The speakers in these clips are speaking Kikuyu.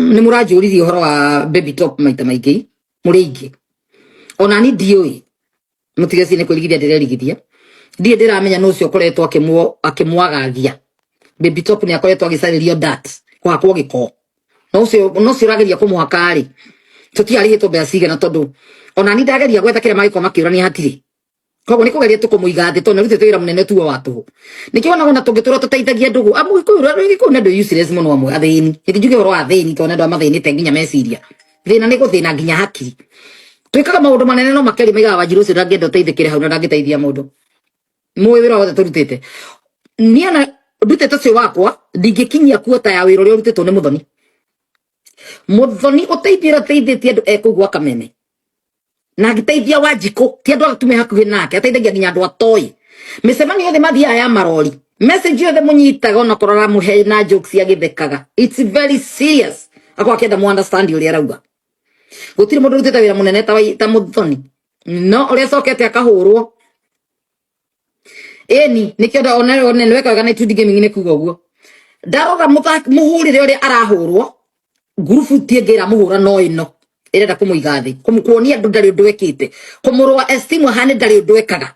Nĩ mũranjũririe ũhoro wa Baby Top maita maingĩ mũrĩ aingĩ, ona ni ndiũĩ, mũtige nĩ kwĩrigithia ndĩrerigithia, ndirĩ ndĩramenya nũ ũcio ũkoretwo akĩmwagagia. Baby Top nĩ akoretwo agĩcarĩrio dat kũhakwo gĩko, no ũcio no ũcio ũrageria kũmũhaka rĩ, tũtiarĩhĩtwo mbeca cigana, tondũ ona ni ndageria gwetha kĩrĩa magĩkorwo makĩũrania hatirĩ. Koguo nĩ kũgeria tũkũmũiga thĩ, tondũ nĩarutĩte wĩra mũnene tuo wa tũhũ. Nĩkĩo wonaga ona tũngĩtũra tũteithagia ndũgũ amu Gĩkũyũ nĩ andũ useless mũno, amwe athĩni. Gĩthiĩ njuge ũhoro wa athĩni, tondũ nĩ andũ arĩa mathĩnĩte nginya meciria, thĩna nĩ gũthĩna nginya hakiri. Twĩkaga maũndũ manene no makeria maigaga Wanjiru ũcio ndangĩenda ũteithĩkĩre hau na ndangĩteithia mũndũ. Mũĩ wĩra wothe tũrutĩte, niĩ ona ndutĩte ũcio wakwa ndingĩkinyia kuota ya wĩra ũrĩa ũrutĩtwo nĩ Mũthoni. Mũthoni ũteithio ũrĩa ũteithĩtie andũ ekũu gwa Kameme na agĩteithia Wanjikũ, ti andũ atume hakuhĩ nake, ateithagia nginya andũ atoĩ. Mĩcemanio yothe mathiaga ya marori, message yothe mũnyitaga onakorwo aramũhe na jokes agĩthekaga, it's very serious, akorwo akĩenda mu understand ũrĩa arauga. Gũtirĩ mũndũ ũrutĩte wĩra mũnene ta Mũthoni, no ũrĩa acokete akahũrwo ĩni nĩkĩo one nĩweka wega na Itundi Gaming nĩ kuga ũguo. Ndarora mũhũrĩre ũrĩa arahũrwo, ngurubu ti ĩngĩ ĩramũhũra no ĩno ĩrenda kũmũiga thĩ, kuonia andũ ndarĩ ũndũ ekĩte, kũmũrũa esteem ahane ndarĩ ũndũ ekaga.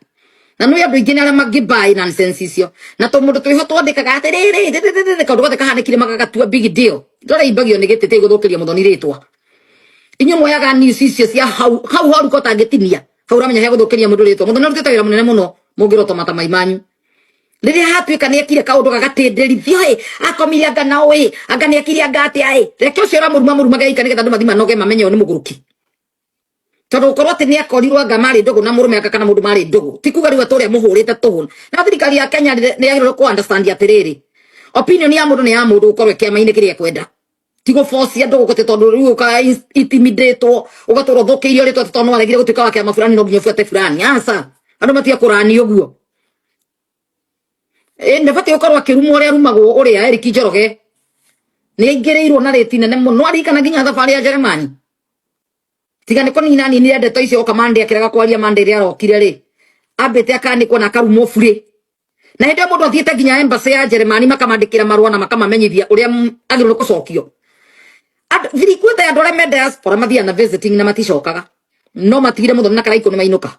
Na nĩ andũ aingĩ nĩ arĩa mangĩmbaĩ nonsense icio, na tũ mũndũ twĩho twandĩkaga atĩrĩrĩ, kaũndũ gothe kahanĩkire magagatua big deal. Ndore imbagio nĩ gĩtĩ gũthũkĩria Mũthoni rĩtwa. Inyuĩ mwoyaga news icio cia hau hau horu ko tangĩtinia hau, ũramenya he gũthũkĩria mũndũ rĩtwa. Mũthoni arutĩte wĩra mũnene mũno, mũngĩrotwo mata mai manyu rĩrĩa hatuĩka nĩ ekire kaũndũ gagatĩndĩrithio, ĩ akomire anga na ĩ anga nĩ ekire anga atĩa, ĩ reke ũcio ũramũruma mũrumage ika, nĩgetha andũ mathiĩ manoge mamenye ũyũ nĩ mũgũrũki. Tondũ gũkorwo atĩ nĩ akorirwo anga marĩ ndũgũ na mũrũme anga kana mũndũ marĩ ndũgũ ti kuga rĩu atĩ ũrĩa mũhũrĩte tũhũ. Na thirikari ya Kenya nĩ yagĩrĩirwo kũ understand atĩrĩrĩ, opinion ya mũndũ nĩ ya mũndũ gũkorwo kĩama-inĩ kĩrĩa ekwenda, ti gũbocia andũ gũkũ tondũ rĩu ũka intimidatwo ũgatũra ũthũkĩirio rĩtwa atĩ tondũ nĩwaregire gũtuĩka wa kĩama fulani no nginya ũbuate fulani. Aca, andũ matiakũrani ũguo. Ĩ ndabatiĩ gũkorwo akĩrumwo ũrĩa arumagwo, ũrĩa Eric Njoroge nĩ aingĩrĩirwo na rĩti nene mũno, aririkana nginya thabarĩ ya Jeremani. Tiga nĩ kũnina ninire ndeto icio, oka Monday akĩrega kwaria Monday ĩrĩa arokire rĩ, ambĩte akanĩkwo na akarumwo burĩ. Na hĩndĩ ĩyo mũndũ athiĩte nginya embassy ya Jeremani makamandĩkĩra marũa na makamamenyithia ũrĩa agĩrĩirwo nĩ gũcokio. Thirikari ya andũ arĩa me diaspora mathiaga na visiting na maticokaga, no matigire Mũthoni na Karaikũ nĩ mainũka.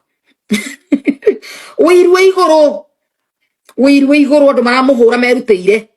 Ũiru wĩ igũrũ, ũiru wĩ igũrũ, andũ maramũhũra merutĩire.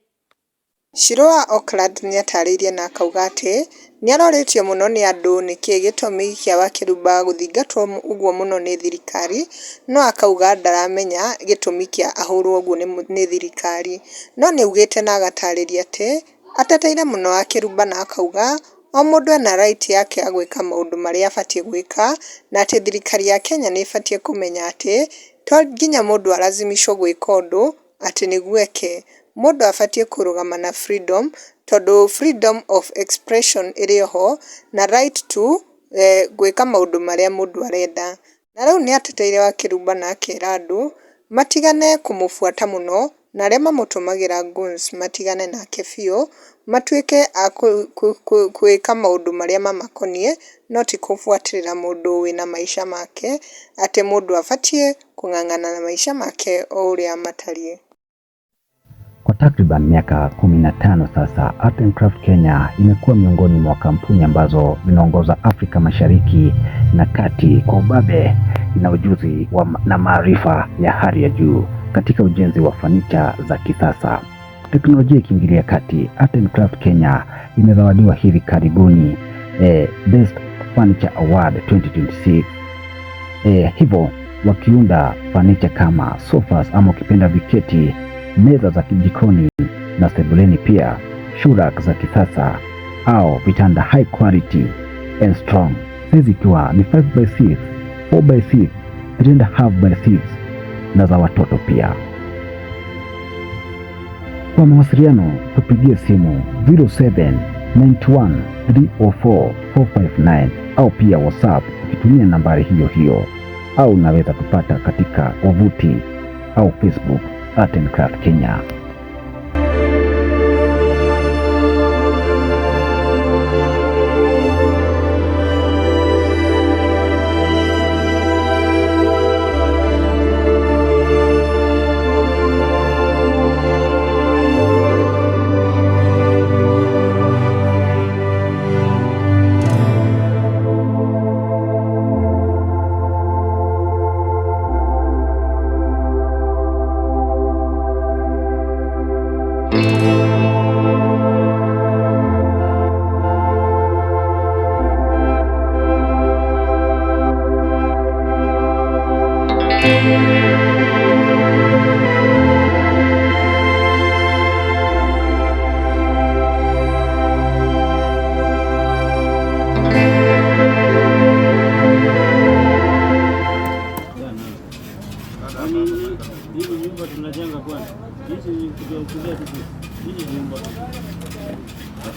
Shiro wa Oakland nĩatarĩirie na akauga atĩ nĩarorĩtio mũno nĩ andũ nĩkĩĩ gĩtũmi kĩa Wakĩrumba gũthingatwo ũguo mũno nĩ thirikari, no akauga ndaramenya gĩtũmi kĩa ahũrwo ũguo nĩ thirikari. No nĩaugĩte na agatarĩria atĩ ateteire mũno Wakĩrumba na akauga o mũndũ ena right yake ya gwĩka maũndũ marĩa abatiĩ gwĩka, na atĩ thirikari ya Kenya nĩ ĩbatiĩ kũmenya atĩ to nginya mũndũ arazimicwo gwĩka ũndũ atĩ nĩguo eke. Mũndũ abatiĩ kũrũgama na freedom tondũ freedom of expression ĩrĩ oho na right to gwĩka maũndũ marĩa mũndũ arenda. Na rĩu nĩ ateteire Wakĩrumba na akera andũ matigane kũmũbuata mũno na arĩa mamũtũmagĩra goons matigane nake biũ, matuĩke a gwĩka maũndũ marĩa mamakoniĩ no ti kũbuatĩrĩra mũndũ wĩna maica make, atĩ mũndũ abatiĩ kũng'ang'ana na maica make o ũrĩa matariĩ. Kwa takriban miaka 15 sasa, Art and Craft Kenya imekuwa miongoni mwa kampuni ambazo zinaongoza Afrika Mashariki na Kati kwa ubabe na ujuzi na maarifa ya hali ya juu katika ujenzi wa fanicha za kisasa. Teknolojia ikiingilia kati, Art and Craft Kenya imezawadiwa hivi karibuni Best Furniture Award 2026. Hivyo wakiunda fanicha kama sofas ama ukipenda viketi, meza za jikoni na sebuleni, pia shoe rack za kisasa au vitanda high quality and strong, size ikiwa ni 5 by 6, 4 by 6, 3.5 by 6 na za watoto pia. Kwa mawasiliano tupigie simu 0791 304 459 au pia WhatsApp ukitumia nambari hiyo hiyo, au unaweza tupata katika wavuti au Facebook Art and Craft Kenya.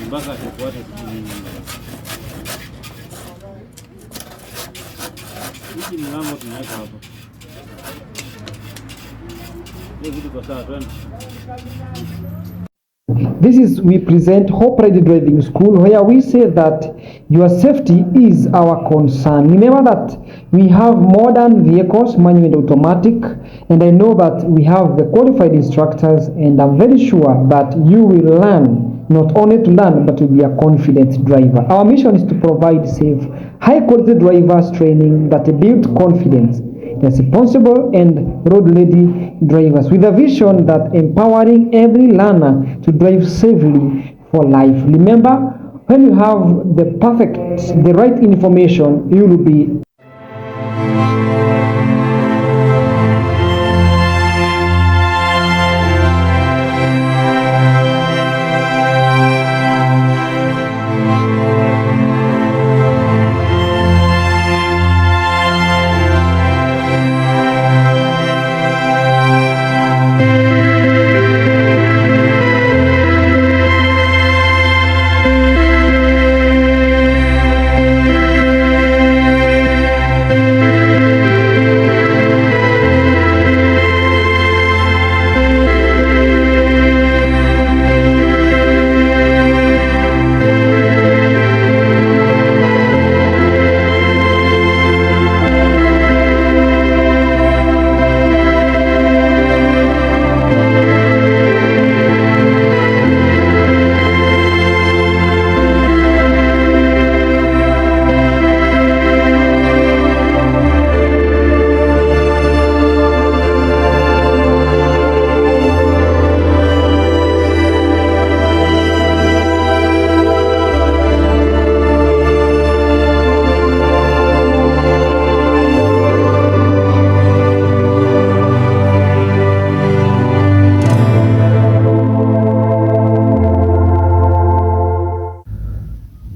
Mpaka tufuate sijui nini. Hiki mlango tunaweka hapa. Hiyo kitu kwa sawa, twende. This is we present Hope Ready Driving School, where we say that your safety is our concern. Remember that we have modern vehicles, manual and automatic, and I know that we have the qualified instructors, and I'm very sure that you will learn, not only to learn, but to be a confident driver. Our mission is to provide safe, high quality drivers training that build confidence, responsible and road-ready drivers, with a vision that empowering every learner to drive safely for life. Remember, when you have the right information, you will be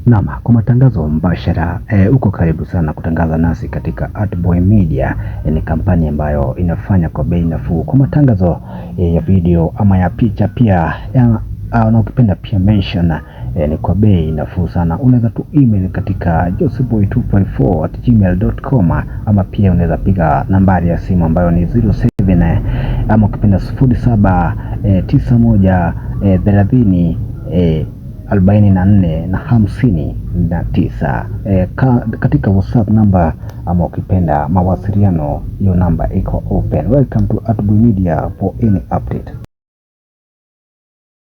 Naam, kwa matangazo mbashara uko karibu sana kutangaza nasi katika Artboy Media. Ni kampani ambayo inafanya kwa bei nafuu kwa matangazo ya video ama ya picha pia ya, na ukipenda pia mention ni kwa bei nafuu sana. Unaweza tu email katika joseboy254@gmail.com ama pia unaweza piga nambari ya simu ambayo ni 07 ama ukipenda 07 91 30 44 na 59. Katika WhatsApp namba ama ukipenda mawasiliano, hiyo namba iko open. Welcome to Artboy Media for any update.